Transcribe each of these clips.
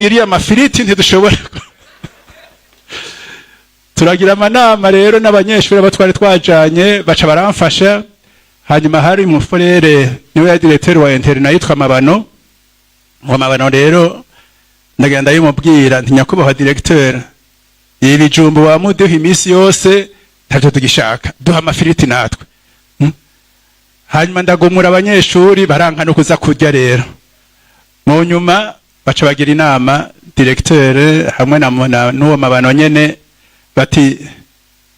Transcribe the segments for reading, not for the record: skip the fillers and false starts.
Iriya mafiriti ntidushobora. Turagira amanama rero n'abanyeshuri abo twari twajanye, baca baramfasha. Hanyuma hari umufurere, niwe ya directeur wa internat, yitwa Mabano. Ngo Mabano rero ndagenda ndabimubwira nti: "Nyakubahwa directeur, ibi bijumbu wamuduha iminsi yose ntavyo tugishaka, duha amafiriti natwe." Hanyuma ndagumura abanyeshuri, baranka no kuza kurya. Rero mu nyuma baca bagira inama directeur hamwe na n'uwo Mabano nyene, bati: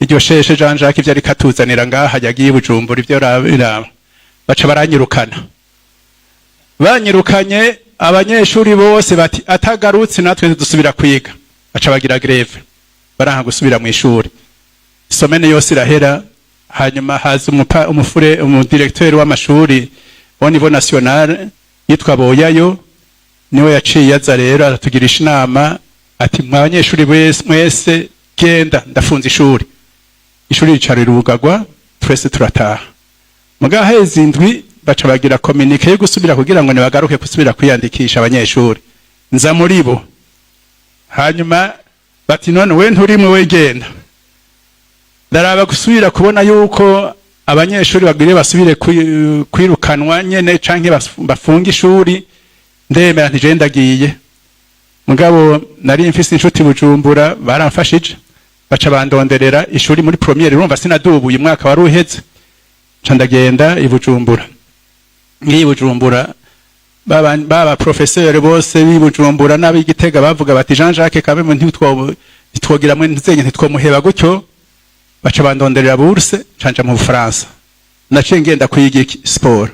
"Iryo sheshe Jean Jacques ivyo ariko atuzanira ngaha, yagiye i Bujumbura, ivyo biraba." Baca baranyirukana. Banyirukanye, abanyeshuri bose bati: "Atagarutse natwe ntidusubira kwiga." Baca bagira grève, baranka gusubira mu ishuri. Semaine yose irahera. Hanyuma haza umufure, umudirecteur w'amashuri au niveau national yitwa Boyayo, niwe yaciye aza rero aratugirisha inama, ati: "Mwa banyeshuri mwese genda, ndafunze ishuri." Ishuri rica rirugagwa, twese turataha. Muga hezi indwi baca bagira communiqué yo gusubira kugira ngo nibagaruke gusubira kwiyandikisha abanyeshuri. Nza muri bo. Hanyuma bati: "None we nturimwe, we genda." Ndaraba gusubira kubona yuko abanyeshuri bagwiriye basubire kwirukanwa nyene canke bafunge ishuri. Ndemera nti: "Je ndagiye." Mugabo nari mfise inshuti Bujumbura, baramfashije, baca bandonderera ishuri muri première. Urumva sinadubuye, umwaka wari uheze. Nca ndagenda i Bujumbura. Ngiye i Bujumbura, baba professeur bose b'i Bujumbura n'ab'Igitega bavuga bati: "Jean Jacques Kabemo ntitwogiramwe ntuzenye, ntitwomuheba gutyo." Baca bandonderera bourse, canja mu Bufaransa. Naciye ngenda kwiga sport.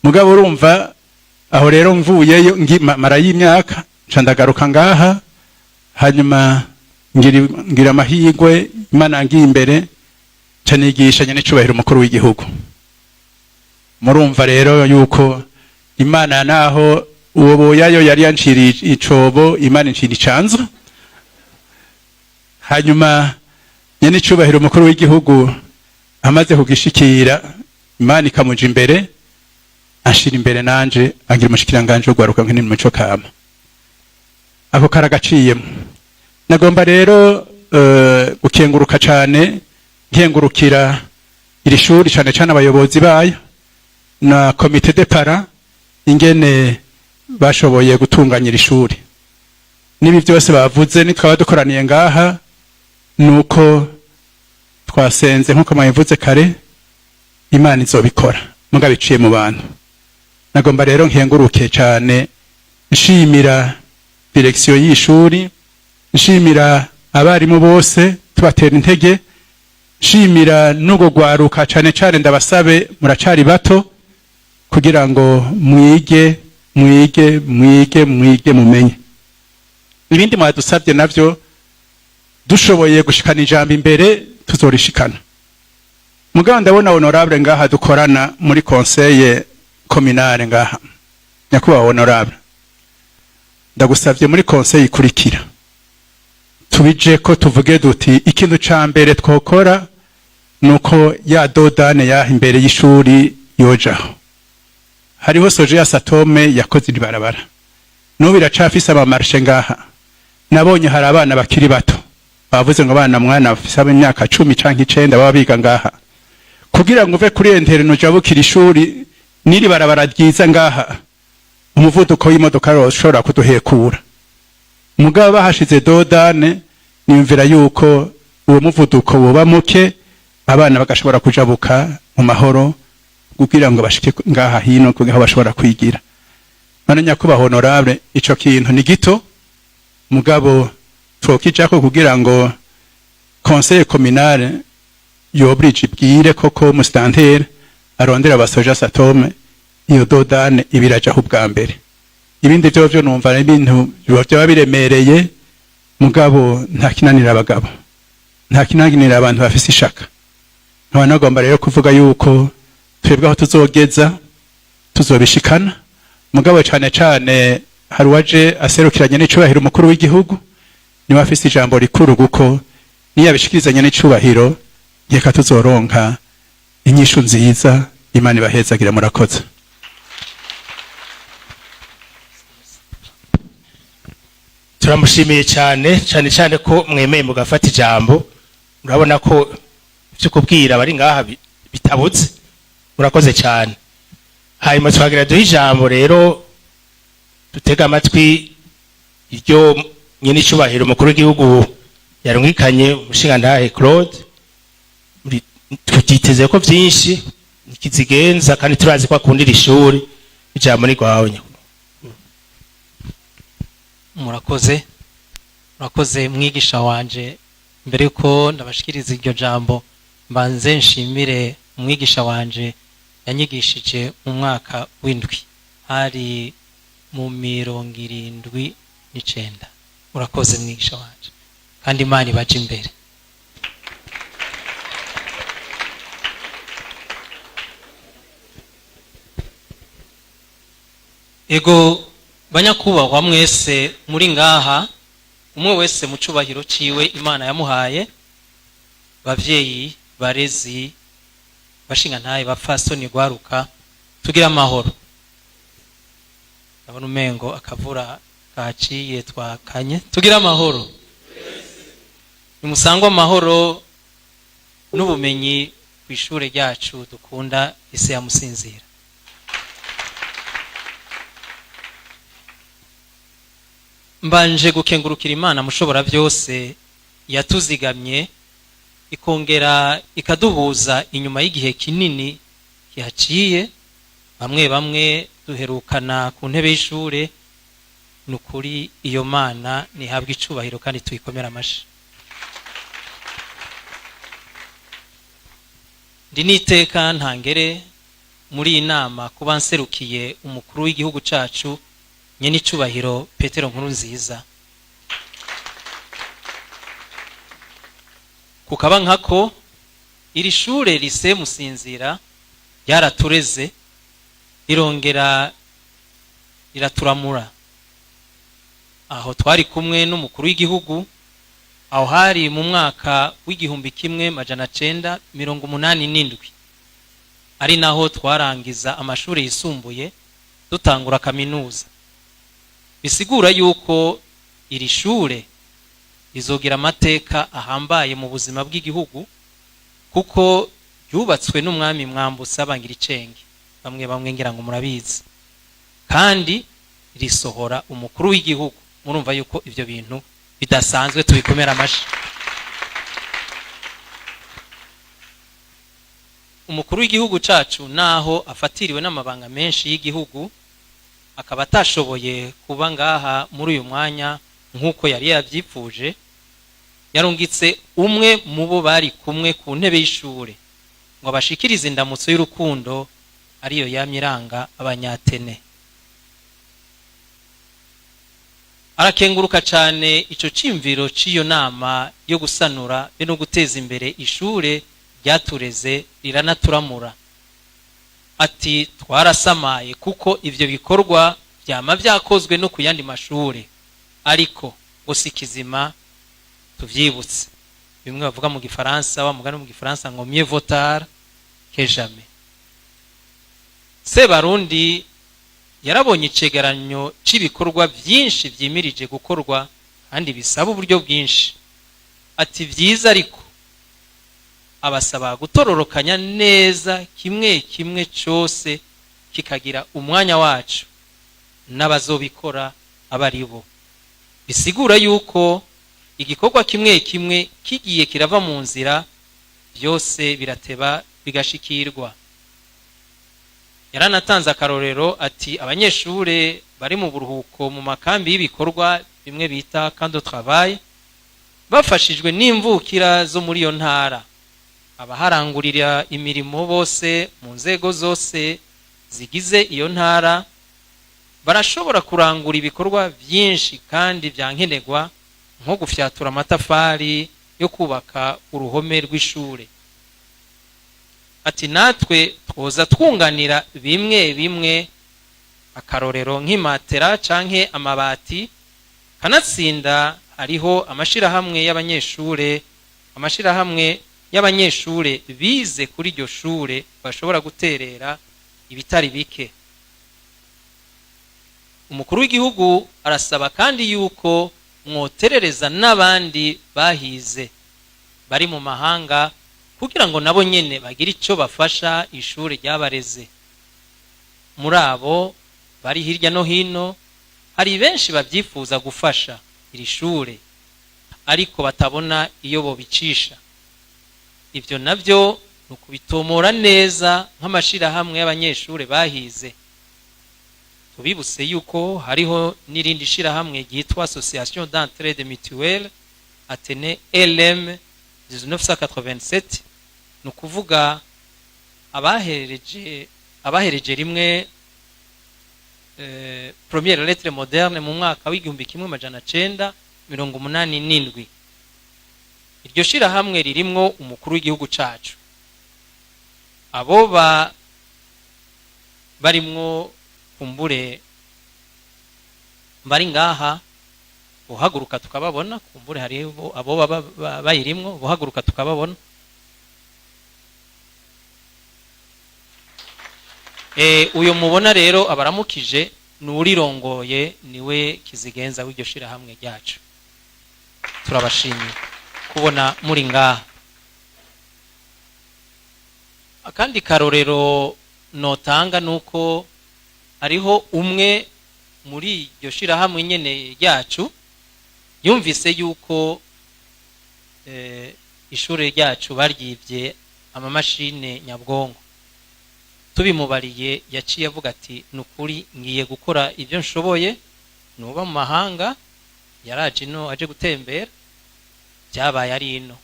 Mugabo urumva aho rero mvuyeyo marayo imyaka, nca ndagaruka ngaha. Hanyuma ngira amahirwe, Imana ngiye imbere, nca nigisha nyene icubahiro umukuru w'igihugu. Murumva rero yuko Imana, naho uwo Boyayo yari yanciriye icobo, Imana incira icanzu. Hanyuma nyene icubahiro umukuru w'igihugu amaze kugishikira, Imana ikamuja imbere, anshira imbere nanje, angira umushikiranganje w'urwaruka nk'imico kama. Ako karagaciyemo. Nagomba rero gukenguruka cane, nkengurukira iri shuri cane cane abayobozi bayo na comité de parents, ingene bashoboye gutunganya iri shuri n'ibi byose bavuze. Nitwaba dukoraniye ngaha nuko twasenze, nk'uko mwabivuze kare, Imana izobikora mugabo iciye mu bantu. Nagomba rero nkenguruke cane, nshimira direction y'ishuri, nshimira abarimu bose, tubatera intege, nshimira n'ubwo rwaruka cane cane. Ndabasabe, muracari bato, kugira ngo mwige, mwige, mwige, mwige, mumenye. Ibindi mwadusabye navyo, dushoboye gushikana ijambo imbere tuzorishikana. Mugabo ndabona honorable ngaha dukorana muri conseil communal ngaha. Nyakubahwa honorable, ndagusavye muri conseil ikurikira tubije ko tuvuge duti: ikintu ca mbere twokora nuko ya dos d'âne yaha imbere y'ishuri yojaho. Hariho soje ya Satome yakoze iri barabara, n'ubu iracafise amamarche ngaha. Nabonye hari abana bakiri bato, bavuze ngo abana mwana bafise imyaka 10 canke 9 baba biga ngaha. Kugira ngo uve kuri internat ujabukira ishuri n'iri barabara ryiza ngaha, umuvuduko w'imodoka ushobora kuduhekura. Mugabo bahashize dos d'âne, niyumvira yuko uwo muvuduko woba muke, abana bagashobora kujabuka mu mahoro kugira ngo bashike ngaha hino kugira aho bashobora kwigira. None nyakubahwa honorable, ico kintu ni gito, mugabo twokijako kugira ngo conseil communal yobrije ibwire koko mustanteri arondera abasoja Satome, iyo dos d'âne ibirajaho ubwa mbere. Ibindi vyo vyo numva ari ibintu biba biremereye, mugabo nta kinanira abagabo, nta kinanira abantu bafise ishaka. Nkaba nagomba rero kuvuga yuko twebwe aho tuzogeza tuzobishikana. Mugabo cane cane hari uwaje aserukiranye n'icubahiro umukuru w'igihugu, niwe afise ijambo rikuru, kuko niyabishikirizanye n'icubahiro nkeka tuzoronka inyishu nziza. Imana ibahezagira, murakoze. Turamushimiye cyane cyane cyane ko mwemeye mugafata ijambo. Murabona ko ibyo kubwira abari ngaha bitabuze. Murakoze cyane. Hanyuma twagira duhe ijambo rero, dutega amatwi iryo nyene icubahiro umukuru w'igihugu yarungikanye, umushingantahe Claude. Tubyiteze ko byinshi kizigenza, kandi turazi ko akundira ishuri. Ijambo ni rwawe, nyakubahwa. Murakoze, murakoze mwigisha wanje. Mbere yuko ndabashikiriza iryo jambo, mbanze nshimire umwigisha wanje yanyigishije mu mwaka w'indwi, hari mu 79. Urakoze mwigisha wanje, kandi Imana ibaje imbere. Ego banyakubahwa mwese muri ngaha, umwe wese mu cubahiro ciwe Imana yamuhaye, bavyeyi, barezi, bashingantahe, bapfasoni, gwaruka, tugira amahoro. Ndabona umengo akavura kaciye twakanye. Tugira amahoro. Nimusangwe amahoro n'ubumenyi kw'ishure ryacu dukunda, ise ya Musinzira. Mbanje gukengurukira Imana mushobora byose yatuzigamye, ikongera ikaduhuza inyuma y'igihe kinini kihaciye, bamwe bamwe duherukana ku ntebe y'ishure. Ni ukuri iyo Mana ntihabwa icubahiro kandi tuyikomera amashi. Ndi n'iteka ntangere muri iyi nama kuba nserukiye umukuru w'igihugu cacu, nyene icubahiro Petero Nkurunziza. Kukaba nkako iri shure lycée Musinzira ryaratureze, rirongera riraturamura. Aho twari kumwe n'umukuru w'igihugu, aho hari mu mwaka w'1987, ari naho twarangiza amashuri yisumbuye dutangura kaminuza. Bisigura yuko iri shure rizogira amateka ahambaye mu buzima bw'igihugu, kuko ryubatswe n'umwami Mwambutsa Bangiricenge, bamwe bamwe ngira ngo murabizi, kandi risohora umukuru w'igihugu. Murumva yuko ivyo bintu bidasanzwe, tubikomera amashi. Umukuru w'igihugu cacu, naho afatiriwe n'amabanga menshi y'igihugu, akaba atashoboye kuba ngaha muri uyu mwanya nk'uko yari yabyipfuje, yarungitse umwe mu bo bari kumwe ku ntebe y'ishure ngo abashikirize indamutso y'urukundo ariyo yamye iranga abanyatene. Arakenguruka cyane ico cimviro c'iyo nama yo gusanura be no guteza imbere ishure ryatureze riranaturamura. Ati twarasamaye kuko ivyo bikorwa vyama vyakozwe no ku yandi mashure, ariko ngo si kizima tuvyibutse. Bimwe bavuga mu gifaransa, wa mugani mu gifaransa ngo mieux vaut tard que jamais. Sebarundi yarabonye icegeranyo c'ibikorwa vyinshi vyimirije gukorwa kandi bisaba uburyo bwinshi. Ati vyiza, ariko abasaba gutororokanya neza kimwe kimwe cose kikagira umwanya wacu n'abazobikora aba ari bo. Bisigura yuko igikorwa kimwe kimwe kigiye kirava mu nzira, byose birateba bigashikirwa. Yaranatanze akarorero ati abanyeshure bari mu buruhuko mu makambi y'ibikorwa bimwe bita camp de travail, bafashijwe n'imvukira zo muri iyo ntara, abaharangurira imirimo bose mu nzego zose zigize iyo ntara, barashobora kurangura ibikorwa byinshi kandi byankenerwa, nko gufyatura amatafari yo kubaka uruhome rw'ishure. Ati natwe twoza twunganira bimwe bimwe, akarorero nk'imatera canke amabati. Kanatsinda hariho amashirahamwe y'abanyeshure bize kuri iryo shure bashobora guterera ibitari bike. Umukuru w'igihugu arasaba kandi yuko mwoterereza n'abandi bahize bari mu mahanga, kugira ngo nabo nyene bagire ico bafasha ishure ryabareze. Muri abo bari hirya no hino, hari benshi babyifuza gufasha iri shure, ariko batabona iyo bobicisha. Ibyo nabyo ni ukubitomora neza nk'amashirahamwe y'abanyeshure bahize. Tubibutse yuko hariho n'irindi shirahamwe ryitwa Association d'entraide mutuelle Athénée LM 1987, ni ukuvuga abahereje rimwe première lettre moderne mu mwaka w'1987. Iryo shirahamwe ririmwo umukuru w'igihugu cacu. Abo ba barimwo, kumbure bari ngaha, uhaguruka tukababona. Kumbure hariho abo baba bayirimwo, uhaguruka tukababona. Uyo mubona rero abaramukije ni urirongoye, niwe kizigenza w'iryo shirahamwe ryacu. Turabashimiye kubona muri ngaha. Akandi karorero notanga nuko hariho umwe muri iryo shirahamwe nyene ryacu yumvise yuko ishure ryacu baryivye amamashine nyabwonko. Tubimubariye, yaciye avuga ati: "Nukuri ngiye gukora ibyo nshoboye." Nuba mu mahanga, yaraje ino aje gutembera, byabaye ari ino.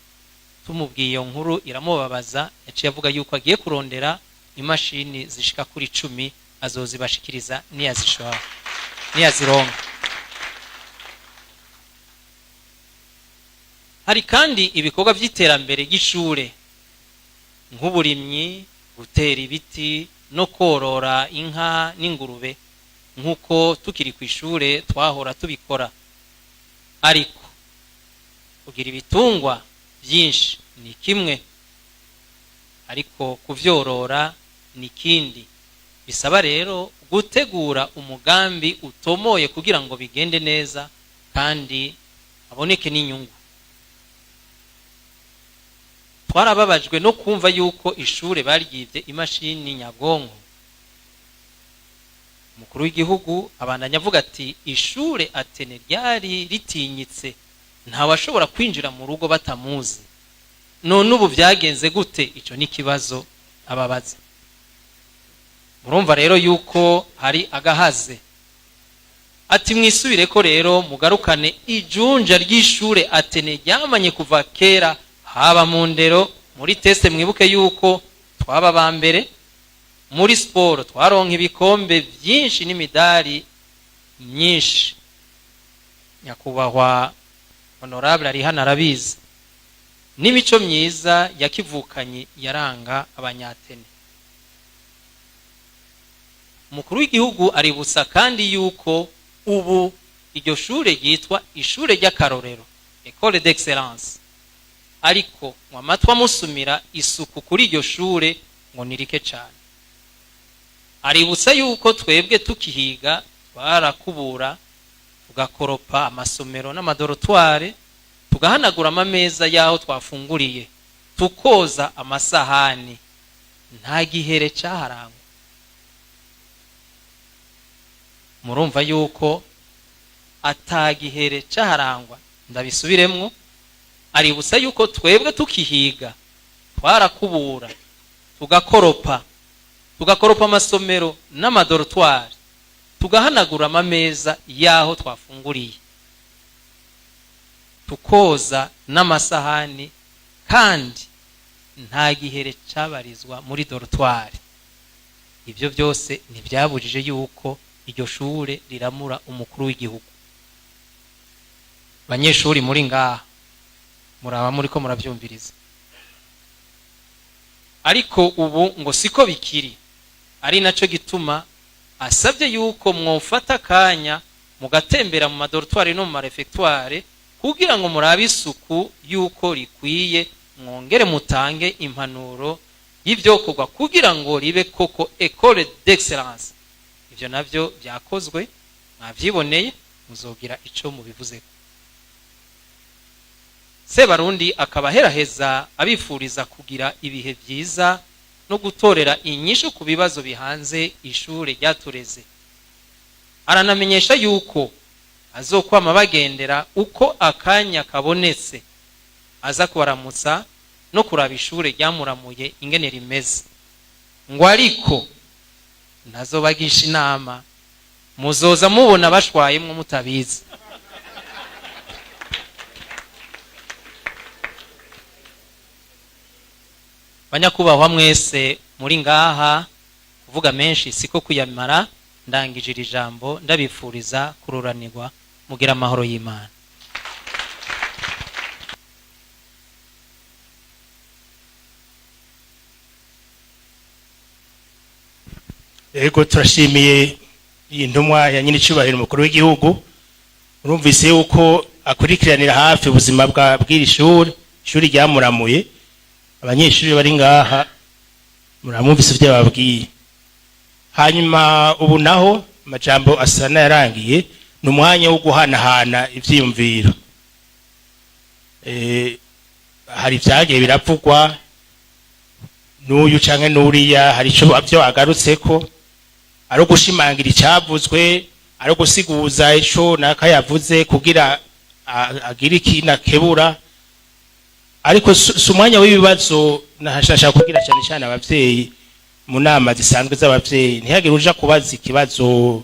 Tumubwiye iyo nkuru iramubabaza. Yaciye avuga yuko agiye kurondera imashini zishika kuri 10, azozibashikiriza niyazishobora, niyazironka. Hari kandi ibikorwa by'iterambere ry'ishure, nk'uburimyi, gutera ibiti no korora inka n'ingurube, nk'uko tukiri ku ishure twahora tubikora. Ariko kugira ibitungwa byinshi ni kimwe, ariko kuvyorora ni ikindi. Bisaba rero gutegura umugambi utomoye kugira ngo bigende neza kandi haboneke n'inyungu. Twarababajwe no kumva yuko ishure baryivye imashini nyabwonko. Umukuru w'igihugu abandanya avuga ati: "Ishure Athénée ryari ritinyitse, ntawashobora kwinjira mu rugo batamuzi. None ubu byagenze gute?" Ico ni ikibazo ababaza. Murumva rero yuko hari agahaze. Ati: "Mwisubire ko rero, mugarukane ijunja ry'ishure Athénée ryamanye kuva kera, haba mu ndero, muri test. Mwibuke yuko twaba ba mbere muri siporo, twaronka ibikombe byinshi n'imidari myinshi. Nyakubahwa honorable ari hano arabizi, n'imico myiza ya kivukanyi yaranga abanyatene." Umukuru w'igihugu aributsa kandi yuko ubu iryo shure ryitwa ishure ry'akarorero, école d'excellence, ariko ngo amatwi amusumira isuku kuri iryo shure ngo ni rike cyane. Aributsa yuko twebwe tukihiga twarakubura, tugakoropa amasomero n'amadorotware, tugahanagura amameza y'aho twafunguriye, tukoza amasahani, nta gihere cyaharangwa. Murumva yuko atagihere cyaharangwa. Ndabisubiremwo: aributsa yuko twebwe tukihiga twarakubura, tugakoropa amasomero n'amadorotwari, tugahanagura amameza y'aho twafunguriye, tukoza n'amasahani, kandi nta gihere cyabarizwa muri dorotwari. Ibyo byose ntibyabujije yuko iryo shure riramura umukuru w'igihugu. Banyeshuri muri ngaha, muraba muri ko murabyumviriza. Ariko ubu ngo siko bikiri, ari nacyo gituma asabye yuko mwofata akanya mugatembera mu madorotwari no mu marefegitware, kugira ngo murabe isuku yuko rikwiye, mwongere mutange impanuro y'ibyokorwa kugira ngo ribe koko école d'excellence. Ibyo nabyo byakozwe, mwabyiboneye, muzogira ico mubivuzeko. Sebarundi akaba aheraheza abifuriza kugira ibihe byiza no gutorera inyishu ku bibazo bihanze ishure ryatureze. Aranamenyesha yuko azokwama bagendera uko akanya kabonetse, aza kubaramutsa no kuraba ishure ryamuramuye ingene rimeze. Ngo ariko ntazobagisha inama, muzoza mubona bashwayemwo mutabizi. Banyakubahwa mwese muri ngaha, kuvuga menshi siko kuyamara. Ndangije iri jambo ndabifuriza kururanirwa, mugira amahoro y'Imana. Yego, turashimiye iyi ntumwa ya nyine icyubahiro umukuru w'igihugu. Urumvise yuko akurikiranira hafi ubuzima bwa bw'iri shuri, ishuri ryamuramuye. Abanyeshuri bari ngaha muramwumvise ibyo babwiye. Hanyuma ubu naho amajambo asa n'ayarangiye, ni umwanya wo guhanahana ivyiyumviro. Hari ibyagiye biravugwa n'uyu canke n'uriya, hari ico byo agarutseko, ari ugushimangira icyavuzwe, ari ugusigura ico naka yavuze kugira agire ikintu akebura. Ariko si umwanya w'ibibazo. Nashaka kubwira cyane cyane abavyeyi, mu nama zisanzwe z'abavyeyi ntihagire uja kubaza ikibazo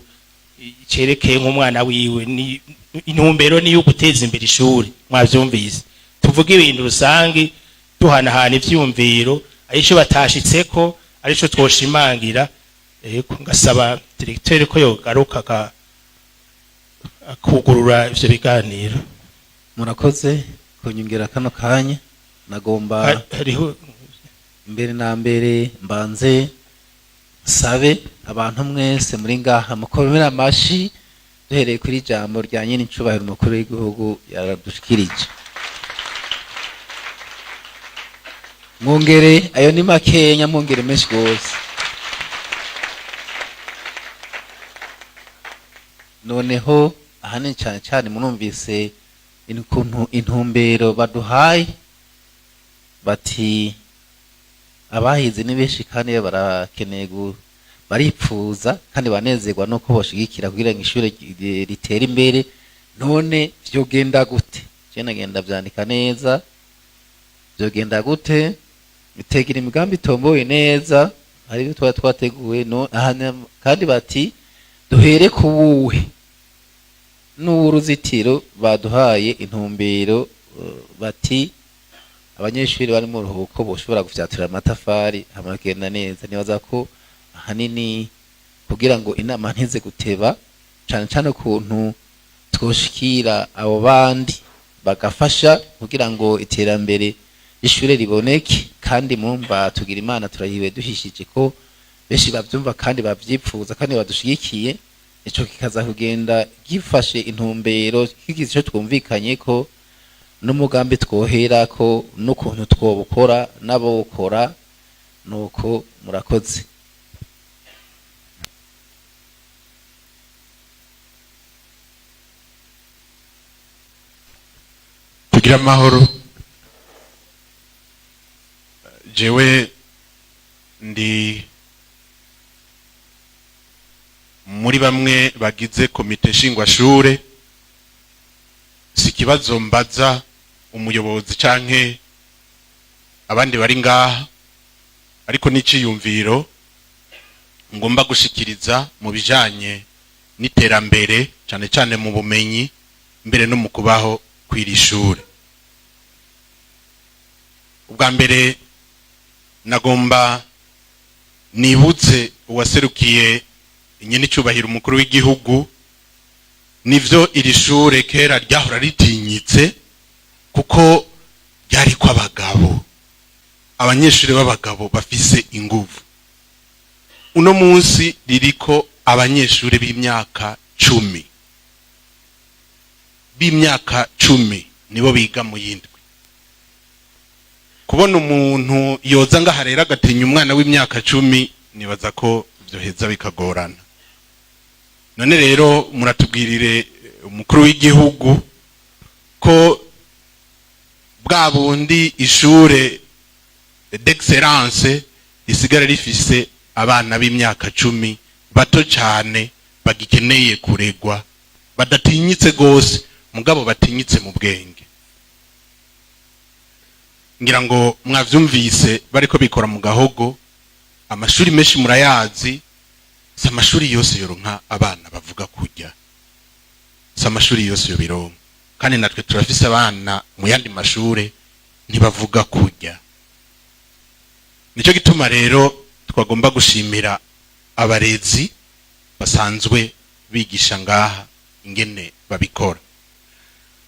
cerekeye nk'umwana wiwe. Ni intumbero ni yo guteza imbere ishuri. Mwavyumvise, tuvuge ibintu rusangi, duhanahana ivyiyumviro, arico batashitseko, arico twoshimangira. Yego, ngasaba directeur ko yogaruka akugurura ivyo biganiro. Murakoze kunyongera kano kanya. Nagomba Hariho mbere na mbere mbanze sabe abantu mwese muri ngaha mukomere amashi, duhereye kuri ijambo rya nyine icubahiro umukuru w'igihugu yaradushikirije. Mwongere, ayo ni makenya, mwongere menshi gose. Noneho ahanini cyane cyane murumvise ukuntu intumbero baduhaye, bati abahize ni benshi kandi barakeneye, baripfuza kandi banezerwa nuko boshigikira kugira ngo ishure ritere imbere. None vyogenda gute? Je nagenda vyandika neza. Vyogenda gute? Bitegera imigambi itomboye neza, hari ibyo twari twateguye no kandi bati duhere ku buhe n'uruzitiro baduhaye intumbero, bati abanyeshuri bari mu ruhuko boshobora gufyatura amatafari hama bakagenda neza. Nibaza ko ahanini kugira ngo inama ntize guteba cane cane, ukuntu twoshikira abo bandi bagafasha kugira ngo iterambere ry'ishure riboneke. Kandi murumva tugira Imana, turahiwe duhishije ko benshi bavyumva kandi bavyipfuza kandi badushigikiye. Ico kikaza kugenda gifashe intumbero, kigize ico twumvikanye ko n'umugambi twohera ko n'ukuntu twobukora n'abawukora. Nuko murakoze. Tugira amahoro. Jewe ndi muri bamwe bagize komite nshingwashure. Si ikibazo mbaza umuyobozi canke abandi bari ngaha, ariko n'iciyumviro ngomba gushikiriza mu bijanye n'iterambere, cane cane mu bumenyi, mbere no mu kubaho kw'iri shure. Ubwa mbere nagomba nibutse uwaserukiye nyene icubahiro umukuru w'igihugu, nivyo iri shure kera ryahora ritinyitse kuko ryariko abagabo, abanyeshuri b'abagabo bafise inguvu. Uno munsi ririko abanyeshuri b'imyaka 10, b'imyaka 10 nibo biga mu yindwi. Kubona umuntu yoza ngaha rero agatinya umwana w'imyaka 10, nibaza ko vyoheza bikagorana. None rero muratubwirire umukuru w'igihugu ko Bwa bundi ishure d'excellence risigara rifise abana b'imyaka 10, bato cyane, bagikeneye kuregwa, badatinyitse gose, mugabo batinyitse mu bwenge. Ngira ngo mwavyumvise bariko bikora mu gahogo. Amashuri menshi murayazi, si amashuri yose yoronka abana bavuga kurya, si amashuri yose yobironka. Kandi natwe turafise abana mu yandi mashure ntibavuga kurya. Nicyo gituma rero twagomba gushimira abarezi basanzwe bigisha ngaha ingene babikora.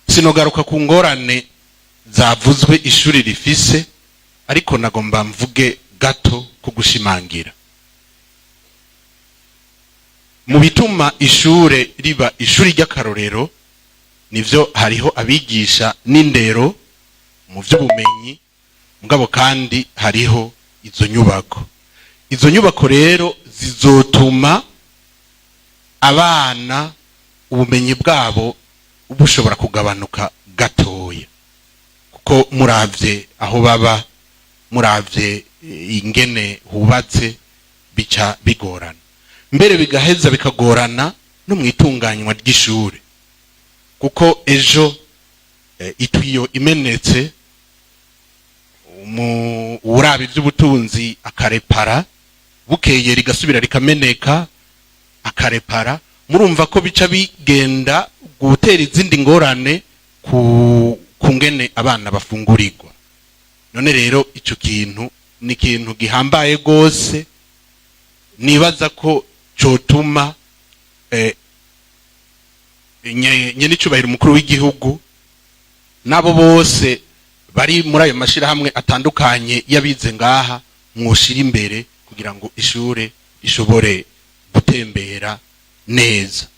Sinogaruka ku ngorane zavuzwe ishuri rifise, ariko nagomba mvuge gato ku gushimangira mu bituma ishure riba ishuri ry'akarorero. Nivyo, hariho abigisha n'indero mu vy'ubumenyi, mugabo kandi hariho izo nyubako. Izo nyubako rero zizotuma abana ubumenyi bwabo bushobora kugabanuka gatoya, kuko muravye aho baba, muravye ingene hubatse, bica bigorana, mbere bigaheza bikagorana no mu itunganywa ry'ishure, kuko ejo itiyo imenetse, uraba iby'ubutunzi akarepara, bukeye rigasubira rikameneka akarepara. Murumva ko bica bigenda gutera izindi ngorane ku ngene abana bafungurirwa. None rero ico kintu ni ikintu gihambaye gose, nibaza ko cotuma nyenicubahiro umukuru w'igihugu n'abo bose bari muri ayo mashirahamwe atandukanye y'abize ngaha mwoshira imbere kugira ngo ishure rishobore gutembera neza.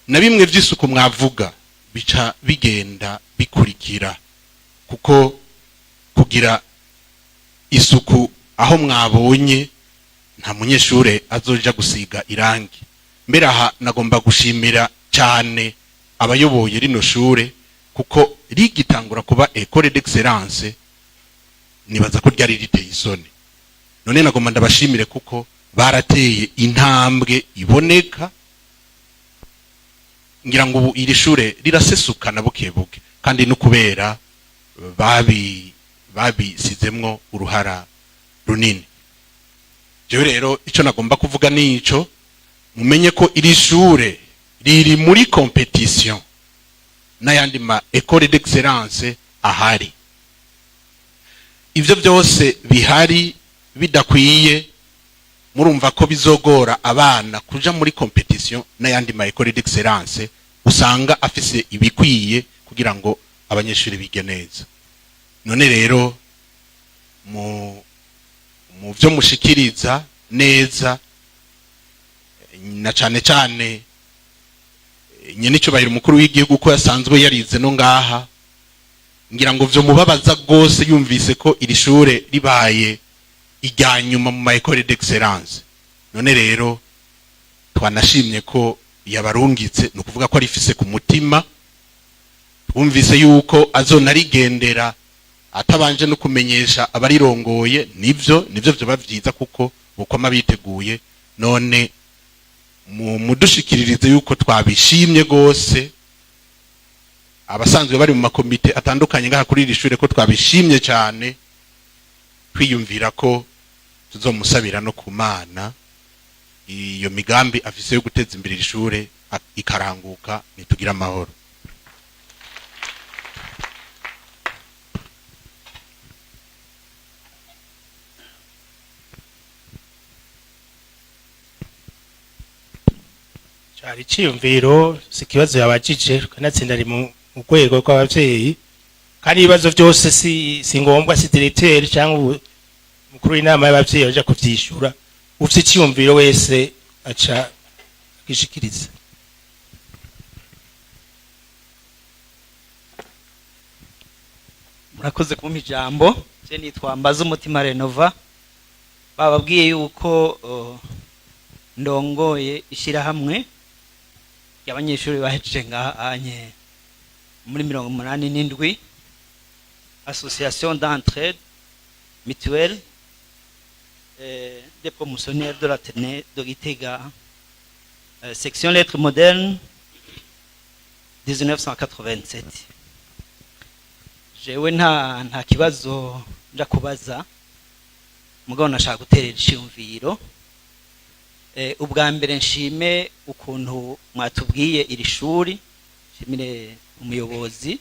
Na bimwe vy'isuku mwavuga bica bigenda bikurikira, kuko kugira isuku aho mwabonye nta munyeshure azoja gusiga irangi. Mbere aha nagomba gushimira cyane abayoboye rino shure, kuko rigitangura kuba école d'excellence nibaza ko ryari riteye isoni. None nagomba ndabashimire kuko barateye intambwe iboneka. Ngira ngo ubu iri shure rirasesukana buke buke, kandi no kubera babisizemwo uruhara runini. Jewe rero ico nagomba kuvuga nico: mumenye ko iri shure riri muri compétition n'ayandi ma école d'excellence ahari. Ivyo byose bihari bidakwiye, murumva ko bizogora abana kuja muri compétition n'ayandi ma école d'excellence usanga afise ibikwiye kugira ngo abanyeshuri bige neza. None rero mu byo mushikiriza neza, na cane cane nyenicubahiro umukuru w'igihugu ko yasanzwe yarize no ngaha, ngira ngo vyo mubabaza rwose yumvise ko iri shure ribaye irya nyuma mu ma école d'excellence. None rero twanashimye ko yabarungitse, ni ukuvuga ko arifise ku mutima. Twumvise yuko azonarigendera atabanje no kumenyesha abarirongoye. Nivyo vyoba vyiza, kuko bukwama biteguye. None mu mudushikiririze yuko twabishimye gose, abasanzwe bari mu makomite atandukanye ngaha kuri iri shure, ko twabishimye cyane, twiyumvira ko tuzomusabira no ku Mana iyo migambi afise yo guteza imbere iri shure ikaranguka. Nitugira amahoro. Cari iciyumviro, si ikibazo yabajije. Kanatsinda ari mu rwego rw'abavyeyi, kandi ibibazo byose si ngombwa, si directeur cyangwa umukuru w'inama y'abavyeyi aja kuvyishura. Ufite iciyumviro wese aca agishikiriza. Murakoze kumpa ijambo. Je nitwa Mbaza Umutima Renova. Bababwiye yuko ndongoye ishyirahamwe ry'abanyeshuri bahejeje ngaha anye muri 87. Association d'entraide mutuelle des promotionnaires de l'Athénée de Gitega, section lettres modernes 1987. Jewe nta kibazo nja kubaza, mugabo nashaka guterera iciyumviro. Ubwa mbere nshime ukuntu mwatubwiye iri shuri, nshimire umuyobozi,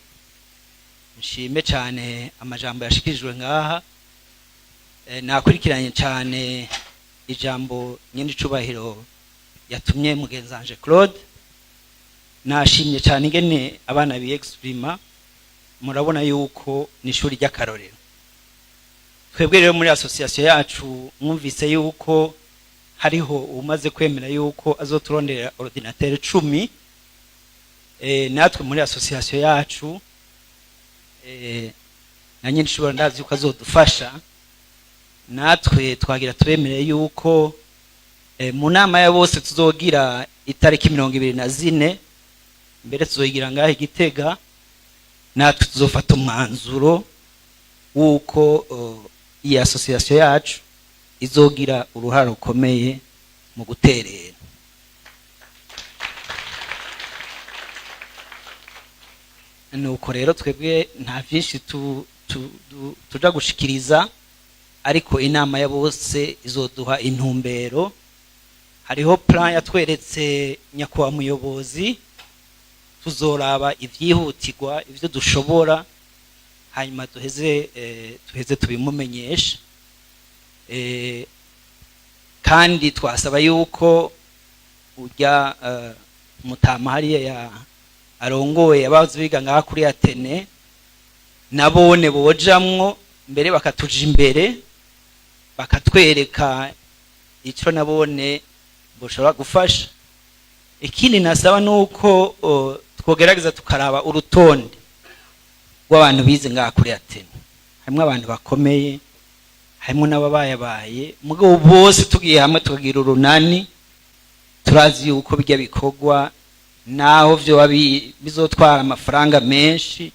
nshime cyane amajambo yashikirijwe ngaha. Nakurikiranye cyane ijambo nyine icubahiro yatumye mugenzanje Claude. Nashimye cyane ingene abana biyexprima. Murabona yuko ni ishuri ry'akarorero. Twebwe rero muri association yacu mwumvise yuko hariho umaze kwemera yuko azoturondera ordinateur 10. Natwe muri association yacu, na nyine ishobora, ndazi yuko azodufasha. Natwe twagira tubemereye yuko mu nama ya bose tuzogira itariki 24, mbere tuzoyigira ngaho Igitega, natwe tuzofata umwanzuro w'uko iyi association yacu izogira uruhare rukomeye mu guterera. Nuko rero twebwe nta byinshi tuja gushikiriza, ariko inama ya bose izoduha intumbero. Hariho plan yatweretse nyakubahwa muyobozi, tuzoraba ibyihutirwa, ibyo dushobora, hanyuma tuheze tubimumenyeshe. Kandi twasaba yuko ujya mutama hariya ya arongoye abazi biga ngaha kuri Athénée, nabone bojamwo mbere bakatuja imbere, bakatwereka icyo nabone boshobora gufasha. Ikindi nasaba nuko twogerageza tukaraba urutonde rw'abantu bize ngaha kuri Athénée. Harimo abantu bakomeye, harimo n'ababayabaye, mugabo bose tugiye hamwe tukagira urunani, turazi yuko bijya bikorwa naho vyoba bizotwara amafaranga menshi,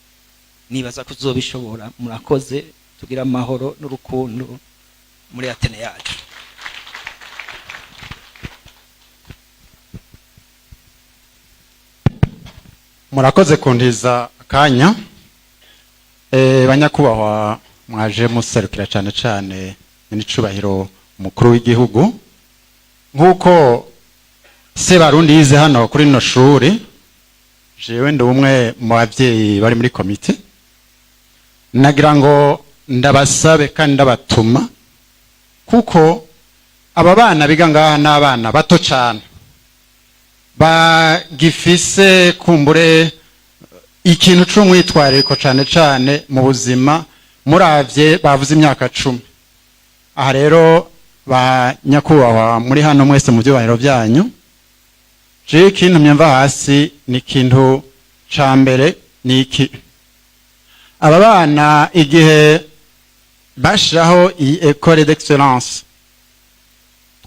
nibaza ko tuzobishobora. Murakoze, tugira amahoro n'urukundo muri Athénée yacu. Murakoze kuntiza akanya. Banyakubahwa mwaje muserukira cyane cyane n'icubahiro umukuru w'igihugu, nk'uko Sebarundi yize hano kuri rino shuri, jewe ndi umwe mu bavyeyi bari muri komite. Nagira ngo ndabasabe kandi ndabatuma, kuko aba bana biga ngaha n'abana bato cyane bagifise kumbure ikintu c'umwitwarariko cane cane mu buzima. Muravye bavuze imyaka 10. Aha rero ba nyakubahwa muri hano mwese mu byubahiro byanyu, jewe ikintu myumva hasi ni ikintu ca mbere, ni iki: aba bana igihe bashiraho iyi école d'excellence,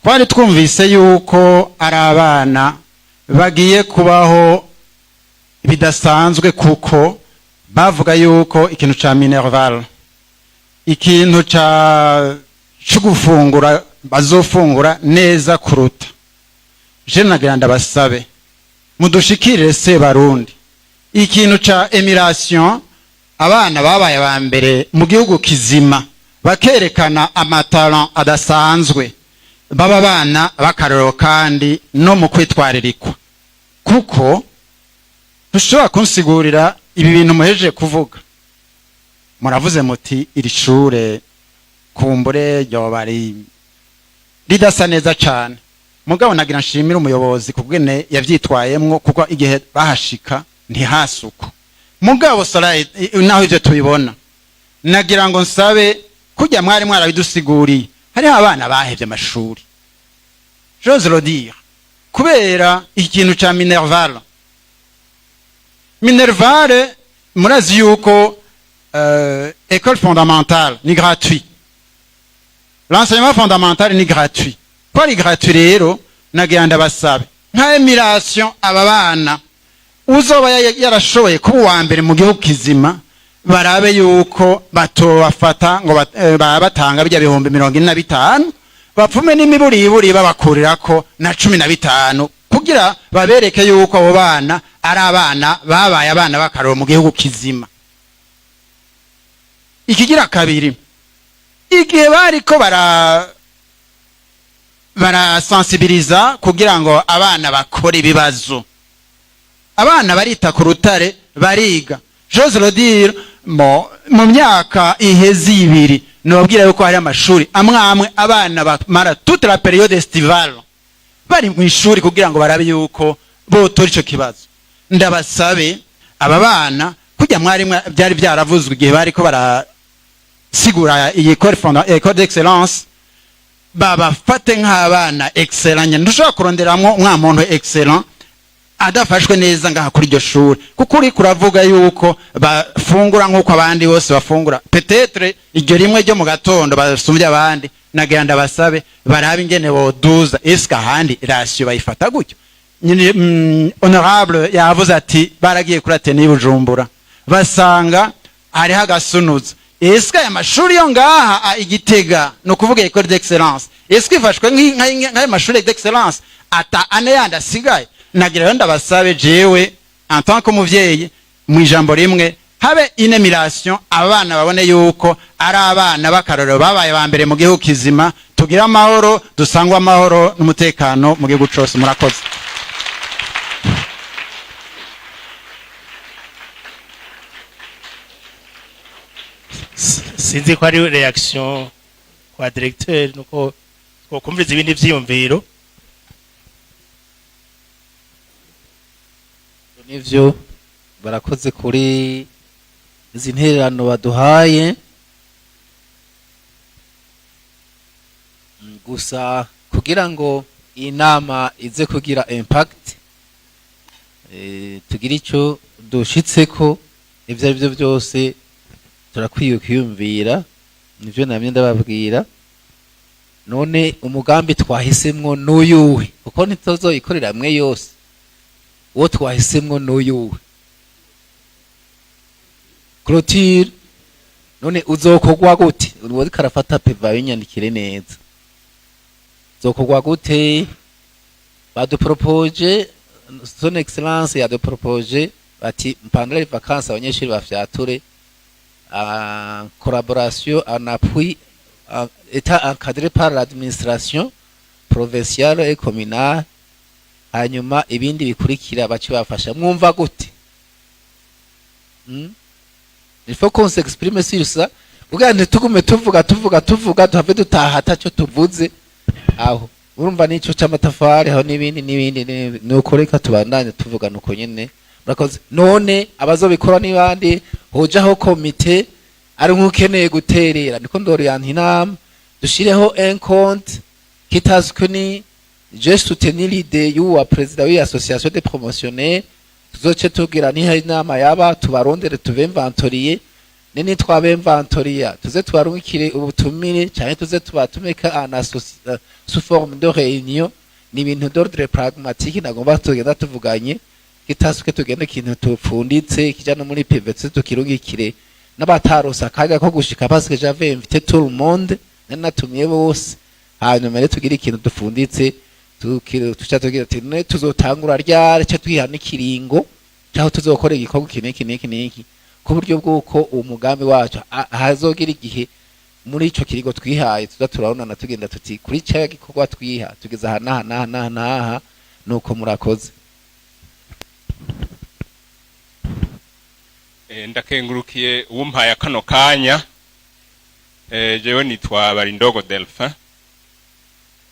twari twumvise yuko ari abana bagiye kubaho bidasanzwe, kuko bavuga yuko ikintu ca minerval, ikintu ca co gufungura, bazofungura neza kuruta. Je nagira ndabasabe mudushikirire Sebarundi ikintu ca émulation. Abana babaye aba mbere mu gihugu kizima, bakerekana amatalent adasanzwe, baba bana b'akarorero kandi no mu kwitwaririkwa, kuko ntushobora kunsigurira ibi bintu muhejeje kuvuga. Muravuze muti iri shure kumbure ryoba ridasa neza cane, mugabo nagira nshimire umuyobozi kubwene yavyitwayemwo, kuko igihe bahashika ntihasuku. Mugabo sora naho ivyo tubibona, nagira ngo nsabe kujya mwari mwarabidusiguriye, hariho abana bahevye amashuri, j'ose le dire, kubera ikintu ca minerval. Minerval, murazi yuko école fondamentale ni gratuit, l'enseignement fondamental ni gratuit. Ko ari gratuit rero, nagira ndabasabe nka émulation, aba bana uzoba yarashoboye kuba uwa mbere mu gihugu kizima. Barabe yuko batobafata ngo batanga bijya 45,000, bapfume n'imiburiburi babakurirako na 15, kugira babereke yuko abo bana ari abana babaye abana b'akarorero mu gihugu kizima. Ikigira kabiri, igihe bariko barasensibiliza kugira ngo abana bakore ibibazo, abana barita ku rutare bariga. J'ose le dire, mo mu myaka iheze ibiri, nobabwira yuko hari amashuri amwe amwe abana bamara toute la période estivale bari mu ishuri kugira ngo barabe yuko botora ico kibazo. Ndabasabe, aba bana kujya mwari byari byaravuzwe igihe bariko barasigura iyi école d'excellence, babafate nk'abana excellent. Ntushobora kuronderamwo umwa muntu excellent adafashwe neza ngaha kuri iryo shuri, kuko uri kuravuga yuko bafungura nk'uko abandi bose bafungura, peut-être iryo rimwe ryo mu gatondo basumbye abandi. Nagira ndabasabe barabe ingene boduza. Eske ahandi ration bayifata gutyo nyine? Honorable yavuze ati baragiye kuri Athénée y'Ubujumbura, basanga hariho agasunuzo. Eske aya mashuri yo ngaha Igitega, ni ukuvuga école d'excellence, eske ifashwe nk'ayo mashuri d'excellence ata ane yandi asigaye? Nagira rero ndabasabe jewe en tant que umuvyeyi, mu ijambo rimwe, habe une émulation, abana babone yuko ari abana b'akarorero babaye ba mbere mu gihugu kizima. Tugire amahoro, dusangwe amahoro n'umutekano mu gihugu cose. Murakoze. Sinzi ko ari réaction kwa directeur, nuko twokumviriza ibindi vyiyumviro. Nivyo, barakoze kuri izi ntererano baduhaye. Gusa kugira ngo iyi nama ize kugira impact, tugire ico dushitseko, ivyo ari byo byose turakwiye kwiyumvira. Nivyo namye ndababwira. None umugambi twahisemwo n'uyuhe? Kuko ntituzoyikorera mwe yose. Uwo twahisemwo n'uyuhe? Clôture. None uzokorwa gute? Uwo karafata peva binyandikire neza, uzokorwa gute? Badupropoje, son excellence yadupropoje bati pendant les vacances abanyeshuri bafyature, en collaboration, en appui, état encadré par l'administration provinciale et communale, hanyuma ibindi bikurikira bace bafasha. Mwumva gute? Il faut qu'on s'exprime sur ça, kugira ntitugume tuvuga tuvuga tuvuga, tuhave dutaha ataco tuvuze. Aho urumva nico c'amatafari aho n'ibindi n'ibindi n'ibindi. Nuko reka tubandanye tuvuga nuko nyene. Murakoze. None abazobikora ni bande? Hojaho komite? Ari nk'ukeneye guterera, niko ndoriyanta inama, dushireho un compte kitazwi. Ni je soutenir l'idée y'uwa président w'iyi association des promotionnaires. Tuzoce tugira niha inama yaba, tubarondere, tubemvantoriye. Nini twabemvantoriya, tuze tubarungikire ubutumire canke tuze tubatumika en sous forme de réunion. Ni ibintu d'ordre pragmatique nagomba tugenda tuvuganye, kitasuke tugende ikintu tupfunditse kija no muri PV, tuze tukirungikire n'abatarose akanya ko gushika, parce que j'avais invité tout le monde, nari natumiye bose. Hanyuma rero tugire ikintu dupfunditse, tuca tugira ati none tuzotangura ryari, ca twiha n'ikiringo caho tuzokora igikorwa iki n'iki n'iki n'iki, ku buryo bw'uko uwo mugambi wacu hazogira igihe muri ico kiringo twihaye tuza turabonana, tugenda tuti kuri ca gikorwa twiha tugeze aha n'aha n'aha n'aha n'aha. Nuko murakoze. Ndakengurukiye uwumpaye kano kanya. Jewe nitwa Barindogo Delphin.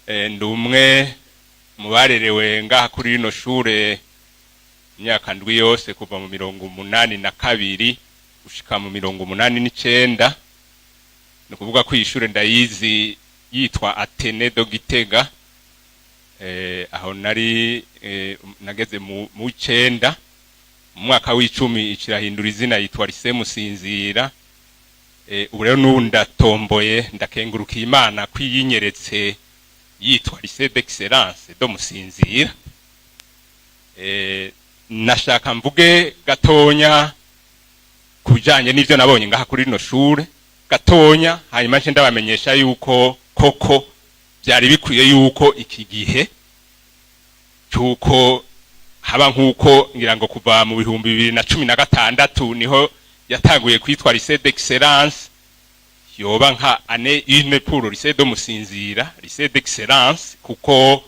Ndi umwe mu barerewe ngaha kuri rino shure imyaka 7 yose, kuva mu 82 gushika mu 89. Ni ukuvuga ko iyi shure ndayizi yitwa Athénée de Gitega. Aho nari nageze mu 9, mu mwaka w'10 ikirahindura izina yitwa Lycée Musinzira. Ubu rero n'ubu ndatomboye, ndakengurukiye Imana ko iyinyeretse yitwa Lycée d'excellence de Musinzira. Nashaka mvuge gatonya. Ku bijanye n'ivyo nabonye ngaha kuri rino shure gatonya, hanyuma nce ndabamenyesha yuko koko byari bikwiye yuko iki gihe cyuko haba, nk'uko ngira ngo kuva mu 2016 niho yatanguye kwitwa lycée d'excellence, yoba nka année une pour le lycée de Musinzira, lycée d'excellence, kuko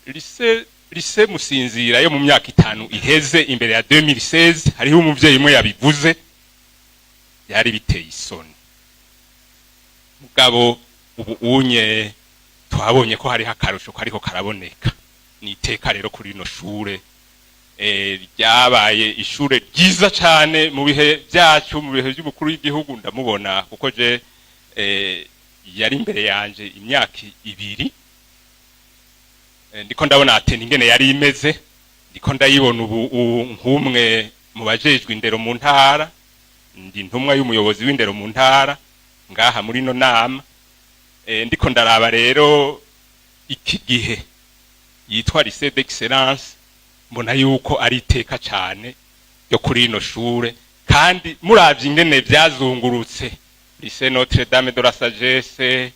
lycée Musinzira yo mu myaka 5 iheze imbere ya 2016, hariho umuvyeyi umwe yabivuze, byari biteye isoni. Mugabo ubu unye twabonye ko hariho akarusho kariko karaboneka. Ni iteka rero kuri rino shure, ryabaye ishure ryiza cane mu bihe byacu, mu bihe by'umukuru w'igihugu. Ndamubona kuko je yari imbere yanje imyaka 2. Ndiko ndabona athénée ingene yari imeze, ndiko ndayibona ubu nk'umwe mu bajejwe indero mu ntara. Ndi intumwa y'umuyobozi w'indero mu ntara ngaha muri ino nama. Ndiko ndaraba rero iki gihe yitwa lycée d'excellence, mbona yuko ari iteka cane ryo kuri ino shure. Kandi muravye ingene vyazungurutse, lycée Notre Dame de la Sagesse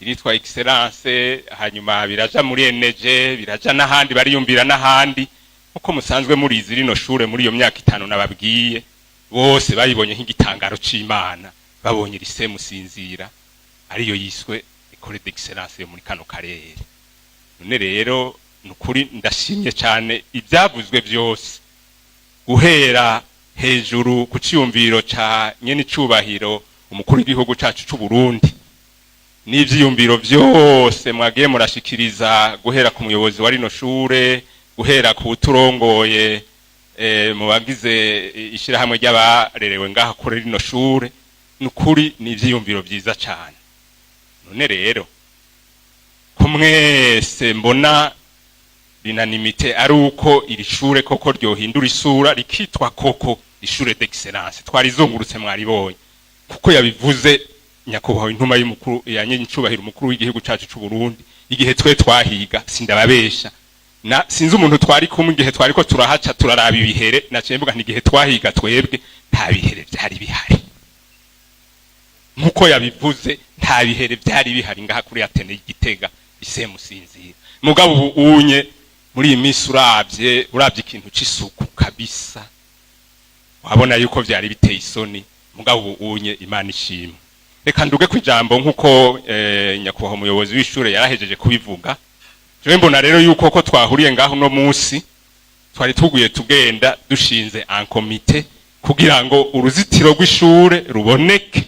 iritwa excellence, hanyuma biraja muri ENG, biraja n'ahandi, bariyumvira n'ahandi. Nkuko musanzwe murizi, rino shure muri iyo myaka 5 nababwiye, bose bayibonye nk'igitangaro c'Imana, babonye lycée Musinzira ariyo yiswe école d'excellence yo muri kano karere. None rero nukuri ndashimye cyane ibyavuzwe byose, guhera hejuru ku ciyumviro ca nyene icubahiro umukuru w'igihugu cacu c'u Burundi, n'ivyiyumviro vyose mwagiye murashikiriza, guhera ku muyobozi wa rino shure, guhera ku turongoye mu bagize ishirahamwe ry'abarerewe ngaha kuri rino shure. Nukuri ni ivyiyumviro vyiza cane. None rero ko mwese mbona l'unanimité ari uko iri shure koko ryohindura isura, rikitwa koko ishure d'excellence, twarizungurutse mwaribonye, kuko yabivuze nyakubahwa intuma y'umukuru ya nyenyicubahiro umukuru w'igihugu cacu c'u Burundi. Igihe twe twahiga, sindababesha, na sinzi umuntu twari kumwe, igihe twariko turahaca turaraba ibihere, naciye mvuga nti igihe twahiga twebwe nta bihere vyari bihari. Nkuko yabivuze, nta bihere vyari bihari ngaha kuri athénée y'Igitega, lycée Musinzira. Mugabo ubu unye muri iyi minsi uravye ikintu c'isuku kabisa, wabona yuko vyari biteye isoni. Mugabo ubu unye Imana ishimwe. Reka nduge ku ijambo nkuko nyakubahwa umuyobozi w'ishure yarahejeje kubivuga. Jewe mbona rero yuko ko twahuriye ngaho uno munsi, twari tuguye tugenda dushinze un comité kugira ngo uruzitiro rw'ishure ruboneke.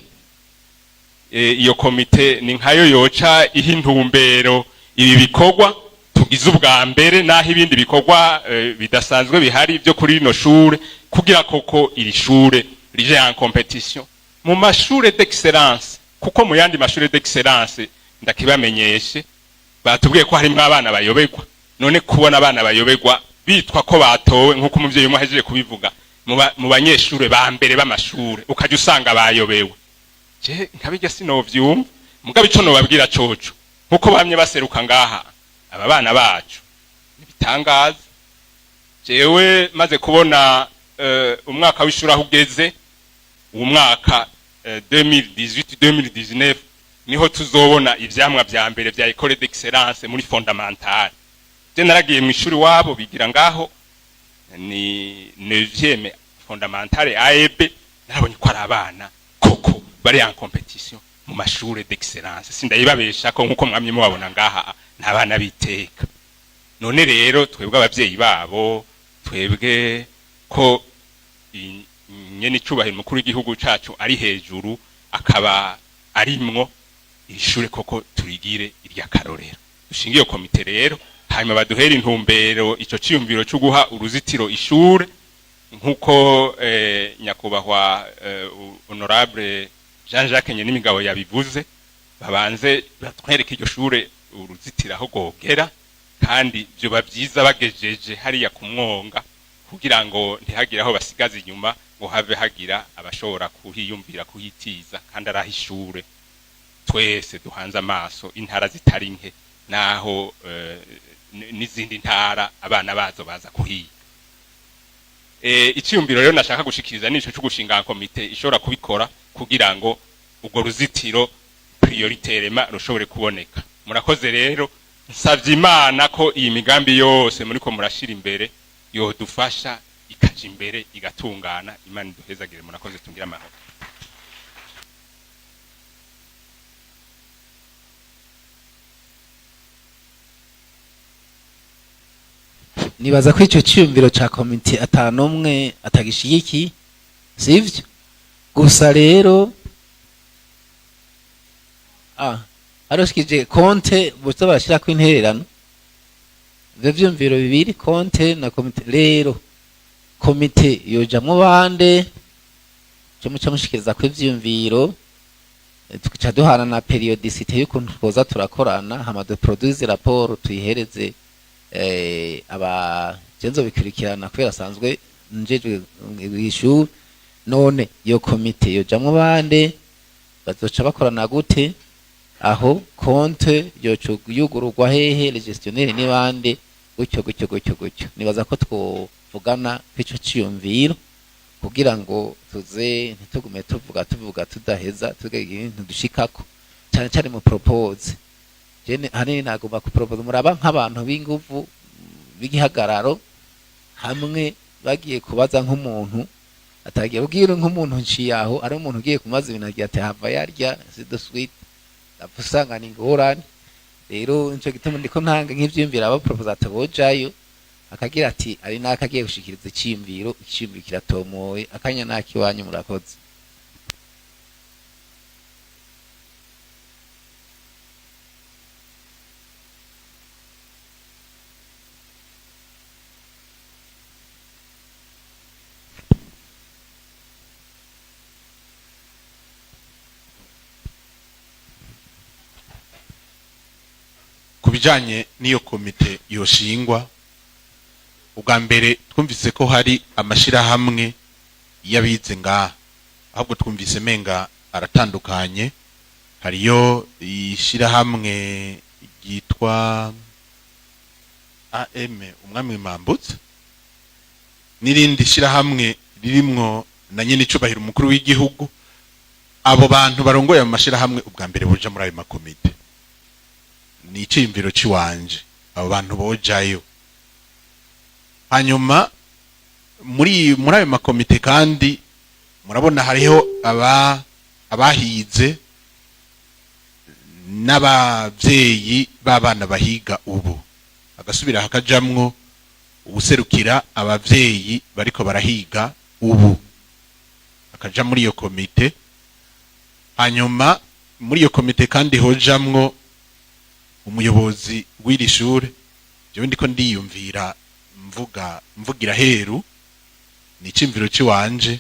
Iyo komite ni nkayo yoca iha intumbero ibi bikorwa tugize ubwa mbere, naho ibindi bikorwa bidasanzwe bihari byo kuri rino shure, kugira koko iri shure rije en compétition mu mashure d'excellence. Kuko mu yandi mashure d'excellence, ndakibamenyeshe, batubwiye ko harimwo abana bayoberwa. None kubona abana bayoberwa bitwa ko batowe, nk'uko umuvyeyi umwe ahejeje kubivuga, mu banyeshure ba mbere b'amashure ukajya usanga bayobewe, je nkabirya sinovyumva. Mugabo ico nobabwira coco, nkuko bamye baseruka ngaha aba bana bacu nibitangaza. Jewe maze kubona umwaka w'ishuri aho ugeze, uwo mwaka 2018 2019 niho tuzobona ivyamwa vya mbere vya école d'excellence muri fondamentale. Je naragiye mu ishuri wabo bigira ngaho, ni 9e fondamentale AEB, narabonye ko ari abana koko bari en compétition mu mashure d'excellence. Sindayibabesha ko nkuko mwamye mubabona ngaha, n'abana biteka. None rero twebwe abavyeyi babo, twebwe ko nyene icubahiro umukuru w'igihugu cacu ari hejuru akaba arimwo, ishure koko turigire irya karorero. Dushinge iyo komite rero, hanyuma baduhere intumbero ico ciyumviro cyo guha uruzitiro ishure, nkuko nyakubahwa honorable Jean Jacques Nyenimigabo yabivuze. Babanze batwereke iryo shure uruzitiro aho gogera, kandi vyoba vyiza bagejeje hariya ku mwonga, kugira ngo ntihagire aho basigaza inyuma, ngo have hagira abashobora kuhiyumvira kuhitiza, kandi araho ishure twese duhanze amaso, intara zitari nke, naho n'izindi ntara abana bazo baza kuhiga. Iciyumviro rero nashaka gushikiriza nico cyo gushinga komite ishobora kubikora kugira ngo urwo ruzitiro prioritairement rushobore kuboneka. Murakoze. Rero nsavye Imana ko iyi migambi yose muriko murashira imbere yodufasha ikaja imbere, igatungana. Imana iduhezagire. Murakoze, tungire amahoro. Nibaza ko ico ciyumviro ca komite atanumwe atagishigiki, sivyo? Gusa rero aroshikije compte boza barashirako intererano. Ivyo vyumviro bibiri, compte na komite. Rero komite yojamwo bande? Co muca mushikiriza ko ivyiyumviro, tugaca duhana na périodicité y'ukuntu twoza turakorana, hama duproduise rapport tuyihereze aba jenzo bikurikirana, kubera asanzwe njejwe ishuri. None iyo komite yojamwo bande? Bazoca bakorana gute? Aho compte yoca yugururwa hehe? Les gestionnaires ni bande? Gutyo gutyo gutyo gutyo. Nibaza ko twovugana kw'ico ciyumviro kugira ngo tuze ntitugume tuvuga tuvuga tudaheza, tugira ibintu dushikako. Cyane cyane mu propose, jene hanini nagomba kupropose muraba nk'abantu b'inguvu, b'igihagararo hamwe bagiye kubaza nk'umuntu atagiye ubwira nk'umuntu nciye aho ari umuntu ugiye kumaza ibintu agiye ati hava yarya ainsi de suite, usanga ni ingorane. Rero nico gituma ndiko ntanga nk'ivyiyumviro aba propose atabojayo, akagira ati ari naka agiye gushikiriza iciyumviro, iciyumviro kiratomoye. Akanya nakiwanyu, murakoze. Ku bijanye n'iyo komite yoshingwa, ubwa mbere twumvise ko hari amashirahamwe y'abize ngaha, ahubwo twumvise menga aratandukanye. Hariyo ishirahamwe ryitwa AM Umwami Mambutse, n'irindi shirahamwe ririmwo na nyene icubahiro umukuru w'igihugu. Abo bantu barongoye mu mashirahamwe ubwa mbere boja muri ayo makomite, ni iciyumviro ciwanje, abo bantu bojayo. Hanyuma muri ayo makomite kandi murabona hariho abahize n'abavyeyi b'abana bahiga ubu, agasubira hakajamwo ubuserukira abavyeyi bariko barahiga ubu, akaja muri iyo komite. Hanyuma muri iyo komite kandi hojamwo umuyobozi w'iri shure. Jewe ndiko ndiyumvira, mvuga mvugira heru, ni iciyumviro ciwanje.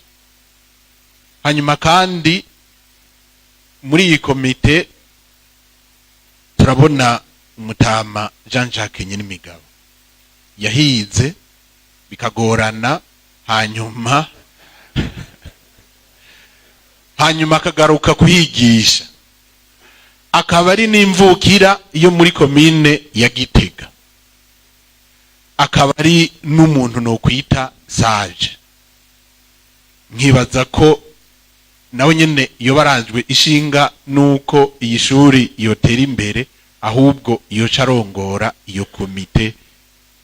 Hanyuma kandi muri iyi komite turabona umutama Jean Jacques Nyenimigabo yahize bikagorana, hanyuma akagaruka kuhigisha, akaba ari n'imvukira yo muri komine ya Gitega, akaba ari n'umuntu nokwita sage. Nkibaza ko nawe nyene iyo baranzwe ishinga nuko iyi shuri yotera imbere, ahubwo yoca arongora iyo komite